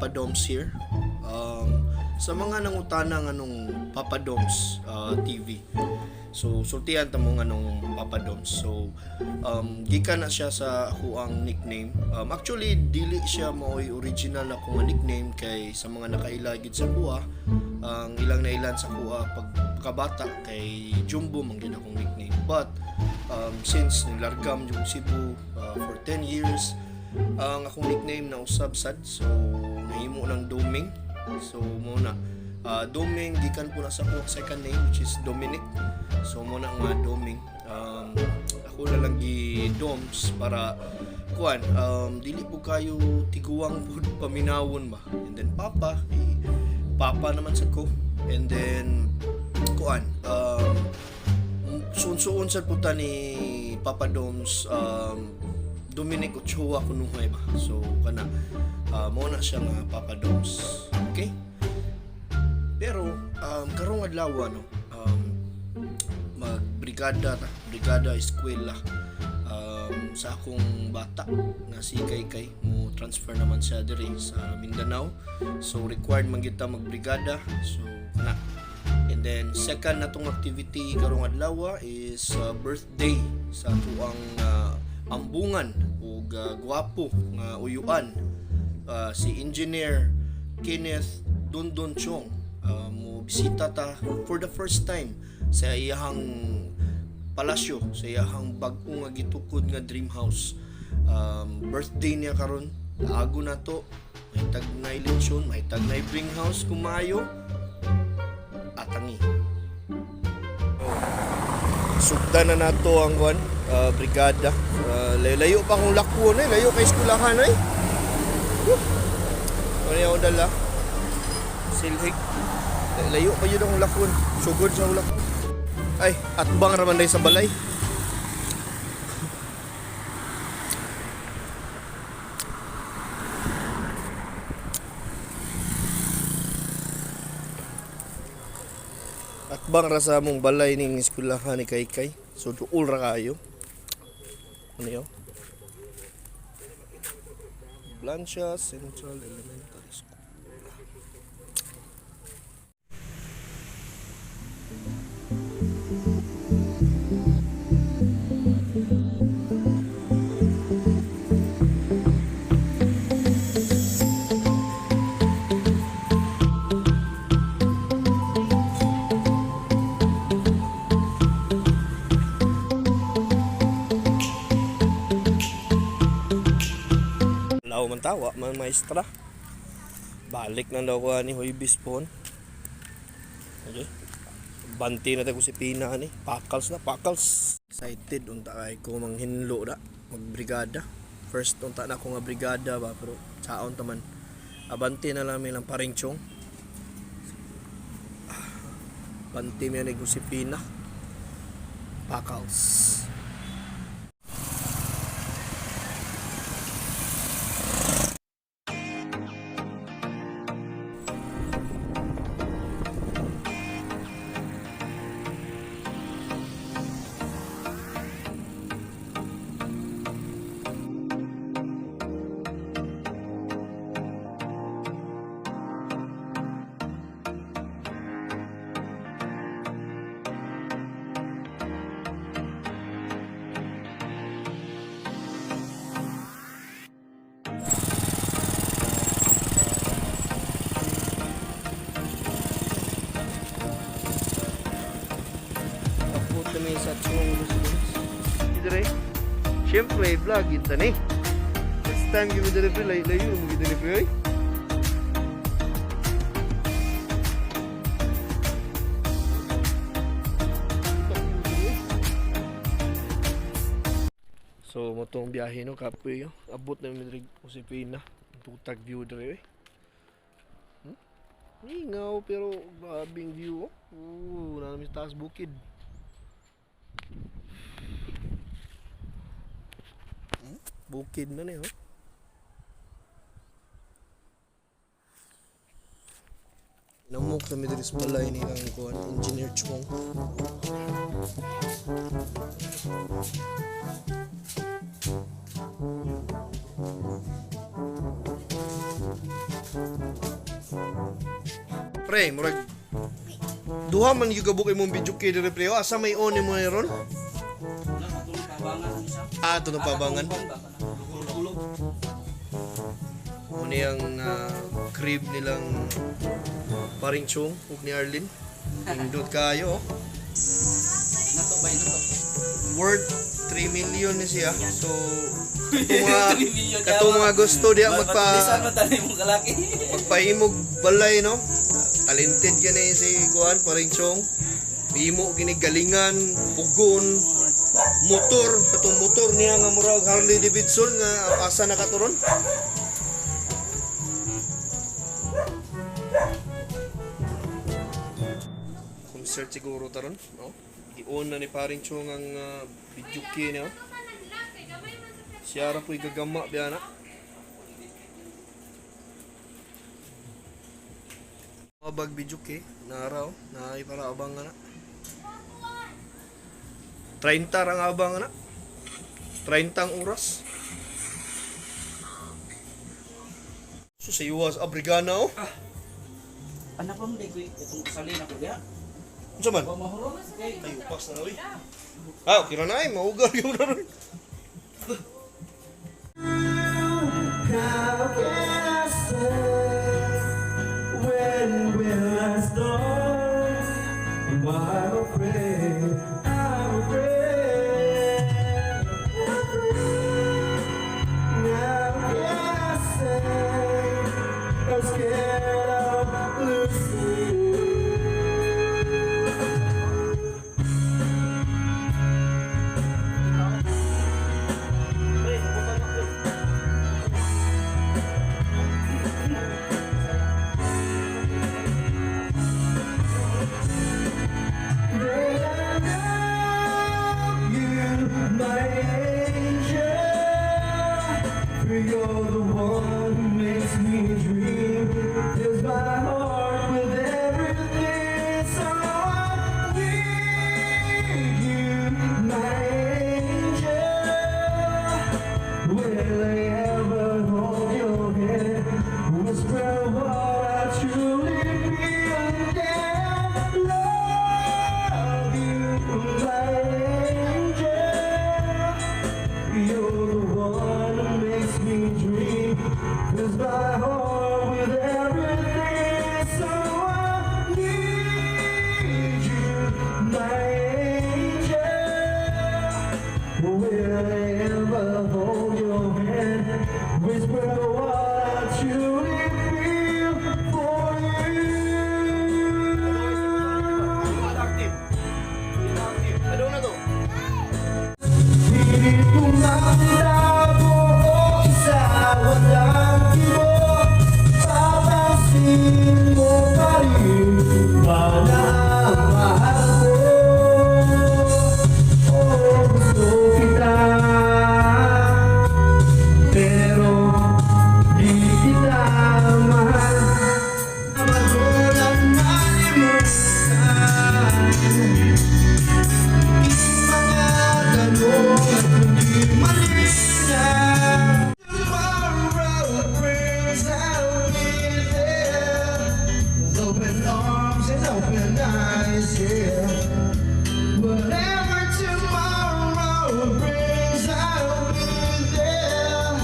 Papa Doms here. Sa mga nangutana nganong Papa Doms TV. So sultian ta mo nganong Papa Doms. So gikan na siya sa akoang nickname. Actually dili siya maoy original ako nga nickname kay sa mga nakaila gid sa kuha, ang ilang nailan sa kuha pag pagkabata kay Jumbo man gid akong nickname. But since nilargam yung Cebu for 10 years, ang akong nickname na usab sad, so nahimo ng Doming. So mo na Doming gikan po na sa akong second name, which is Dominic. So mo na nga Doming. Ako na lang gi Doms para kuan dili po kayo tiguang pud paminawon ba. And then Papa, eh, Papa naman sa ko. And then kuan suun-suun sad po ta ni Papa Doms, Dominic Ochoa kunuhay ba. So kana mo na siya nga Papa Doms. Okay? Pero karong adlaw no, magbrigada ta, brigada eskwela sa akong bata nga si Kaykay, mo transfer naman siya diri sa Mindanao. So required man gyud ta magbrigada. So kana. And then second natong activity karong adlaw is birthday sa tuang ambungan ug gwapo nga uyuan, si Engineer Kenneth Dondon Chong. Mo bisita ta for the first time sa iyahang palasyo, sa iyahang bag-o nga gitukod nga dream house. Birthday niya karon, taago na to, mahitag na lechon, mahitag na bring house kung maayo atangi. Sugdan na nato ang kuan, brigada. Layo pa kong lakwon eh, layo kay eskwelahan eh. Woo! Ano yung dala? Silhig. Layo pa yun akong lakwon. Sugod sa ulak. Ay, atbang raman day sa balay. Atbang ra sa among balay ning eskwelahan ni Kaykay. So duol ra kayo. Ano yun? Blancha Central Elementary School. Law man tawa, man maestra. Balik na daw ko ani Huybis pon. Okay. Banti na tayo si Pina ani. Pakals na, pakals. Excited unta kay ko manghinlo da, magbrigada. First unta na ako nga brigada ba, pero saon ta man. Abante na lang lang paring chong. Banti mi ani ko si Pina. Pakals. Abot kami sa Chong Residence. Dire. Siyempre, vlog ito ni. First time kami dire pre, layo layo mo dire pre oy. So, mo tong biyahe no, kapoy yo. Abot na mi diri Josefina. Tutag view dire oy. Hmm? Mingaw pero grabing view oh. Oo, naa mi sa taas bukid. Bukid na ni oh. Namok kami diri sa balay ni ang kuan Engineer Chong. Pre, murag duha man gyud kabuk imong video kay dire, pre. Oh, asa may on nimo ni ron? Ah, tunog pabangan. Mo ni ang crib nilang paring Chong ug ni Arlene. Indot kayo, oh. Nato ba nato? Worth 3 million ni siya. So katong mga 3 million katong mga gusto diya magpa Lisan man tani mong kalaki. magpahimog balay, no? Talented gani si kuan, paring Chong. Himo gini galingan, pugon, motor, katong motor niya nga murag Harley Davidson nga asa na katuron. Concert siguro taron, no? Gion na ni paring Chong ang video key niya. Siya ra po'y gagama biya na. Abag video key, naraw, naay para abang na. 30 rang abang na. 30 oras. So sa iwas abrigana, oh. Anak pa mo di ko itong salin ako diha. Unsa man? Wa mahurong kay Ay, upas na oy. Ah, okay ra na ay, maugar yung na ron. How can I say? When will I start? I'm afraid, I'm afraid, afraid. Now can I say I'm scared of losing you? Then I love you, my angel. For you're the one who makes me dream. Fills my heart with everything. So I need you, my angel. Will I ever hold your hand? Whisper what I truly feel and love you, my angel. You're the one who makes me dream. Fills my heart with everything. So I need you, my angel. Will I ever hold your hand? Whisper what I truly feel for you. Active. Ano na to? Pilit kong makita o isa, walang kibo. Papansin mo pa rin ba na ang mahal ko? Oh, gusto kita, pero di kita mahal. Magulang malimutan mga tanong at hindi malinaw. Tomorrow brings, I'll be there with open arms and open eyes, yeah. Whatever tomorrow brings, I'll be there.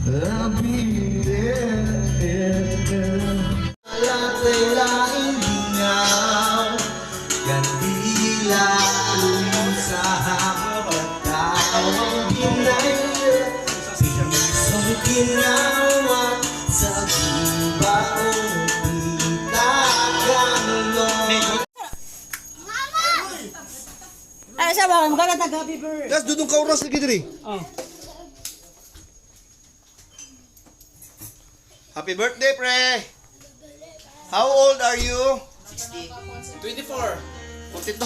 I'll be there. Lahat ay laing lingaw, kandila tuwing sa pagtawang ginay. Pisong kinawat sa gibaong pitagalong. Ay, siya ba? Magkakanta happy birthday. Das dudong ka oras lagi diri. Oh. Happy birthday, pre. How old are you? 24. 42.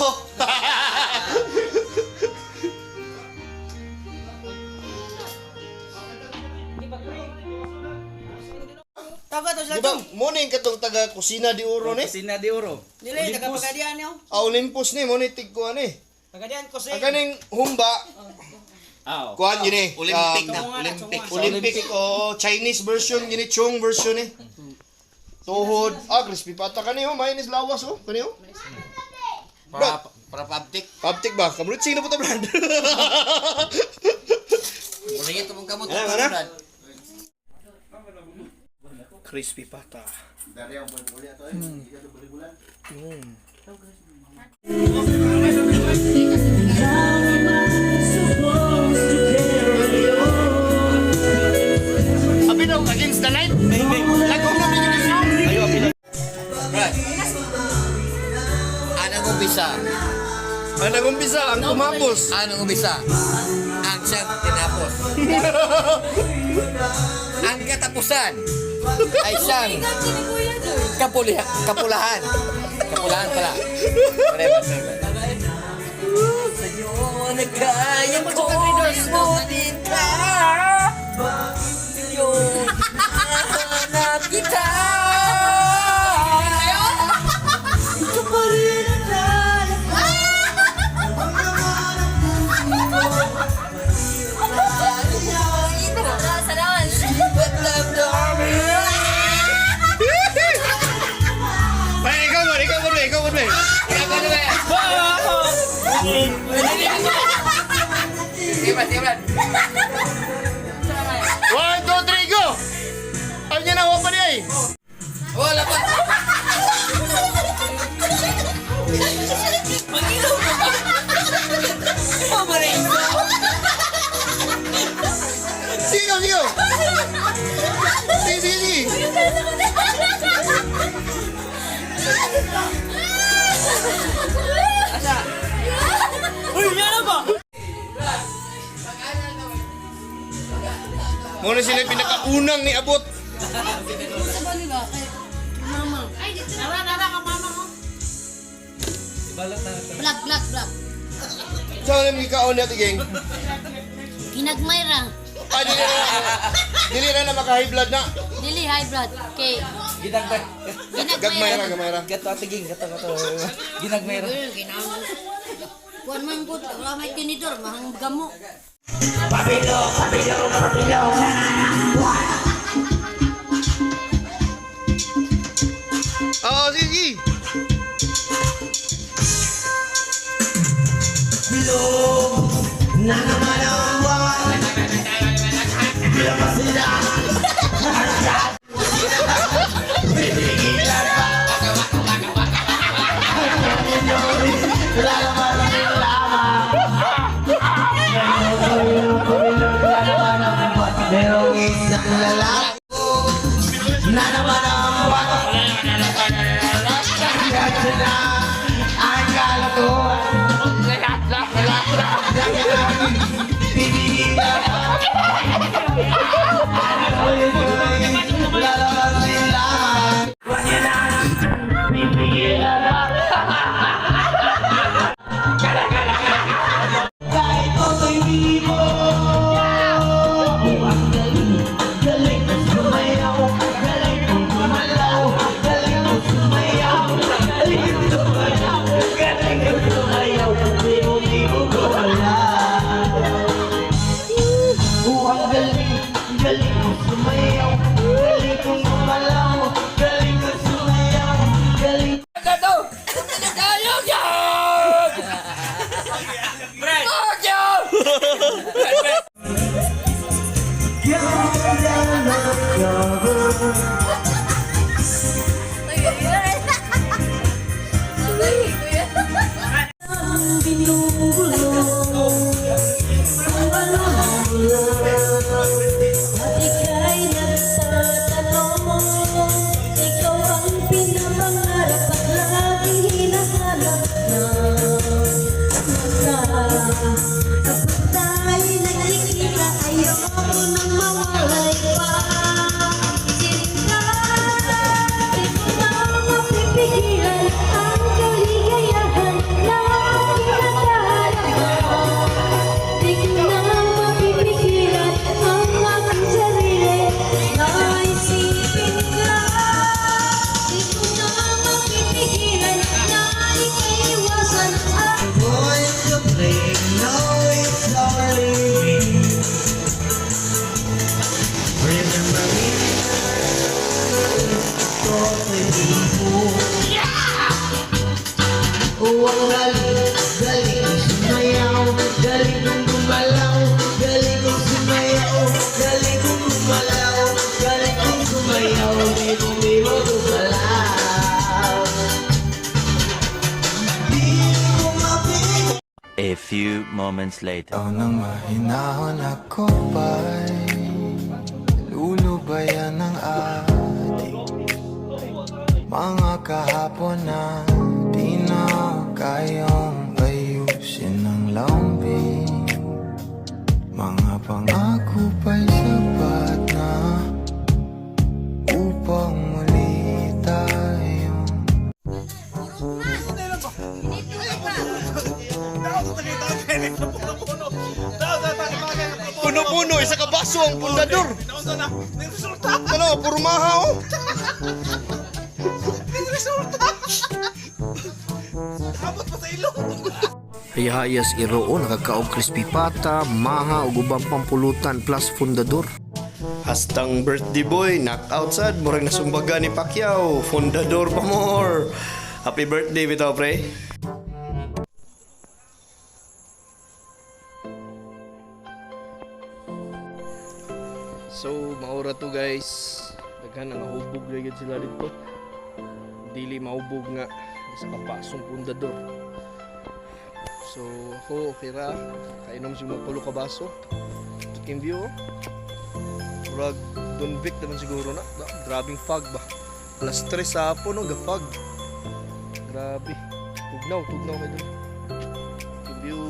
Taga to sila Di ba, morning katong taga Kusina di Oro ni? Kusina de Oro. Dili, taga Pagadian yo. Ah, Olympus ni, mo ni tigkuan ni. Pagadian ko Ang kaning humba, Ah. kuan yun eh. Olympic na, Olympic. Olympic. Olympic o Chinese version, yun eh, Chong version eh. Tuhod. Ah, crispy pata kani oh, mainis lawas oh, kani oh. Para pabtik. Paptik ba? Kamurot sino po ta, Brad? Muna ito mong kamot. Ano, ano? Crispy pata. Abi na against the light. Lagom na medyo ni song. Ayo abi na. Brad. Anong umpisa? Ang nagumpisa, ang tumapos. Anong umpisa? Ang siyang tinapos. Ang katapusan ay siyang kapuliha, kapulahan. Kapulahan pala. Whatever, sir. Sa'yo na kaya ko limutin ka. Sa'yo hinahanap kita. Ikaw pa rin ang Ay, ikaw mo, ikaw mo, ikaw mo. Sige ba, sige ba? One, two, three, go! Ay, niya na, huwag pa niya eh. Wala pa. Sige, go, sige, go. Sige, sige, sige. Muna sila yung pinakaunang ni Abot. Black, black, black. Saan na mga kaon natin, gang? Ginagmay ra. Ah, dili na. Dili na na maka-high blood na. Dili high blood. Kay Ginagmay. ginagmay Gagmay ra. ra, gamay ra. Gato atiging, gato gato. Ginagmay ra. Kuan man pud, wala may tinidor, mahang gamo. Oo, sige, sige. Ika'y nagtatanong, ikaw ang pinapangarap at laging hinahanap na mata. Kapag tayo'y nagkikita, ayoko nang mawalay pa. Sinta, di ko na mapipigilan ang kaligayahan na pinadarama. Di ko na mapipigilan ang aking sarili na isipin ka. Di ko na mapipigilan na iiwasan ang Boy, you play no Ang galing, galing kong sumayaw. Galing kong gumalaw, galing kong sumayaw. Galing kong gumalaw, galing kong sumayaw. Di mo di mo gumalaw. Di ko mapigil. A few moments later. Ikaw nang mahinahon, ako ba'y lulubayan ng ating mga kahapon na di na kayang ayusin ng lambing? Mga pangako pa'y sapat na upang muli tayong Puno-puno, isa ka baso ang pundador. Ano, puro maha oh. Hayahayas iro oh, nakakaog crispy pata, maha ug ubang pampulutan plus fundador. Hastang birthday boy, knock out sad, murag nasumbaga ni Pacquiao, fundador pa more. Happy birthday bitaw, pre. So, maura to, guys. Daghan ang hubog gyud sila dito. Dili mahubog nga sa kapasong pundador. So, ako okay ra. Kainom si mga tulo ka baso. King view, oh. Murag Dunvik naman siguro na. Grabing fog ba. Alas 3 sa hapon, no, ga-fog. Grabe. Tugnaw, tugnaw kayo dun. King view.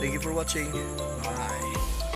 Thank you for watching. Bye.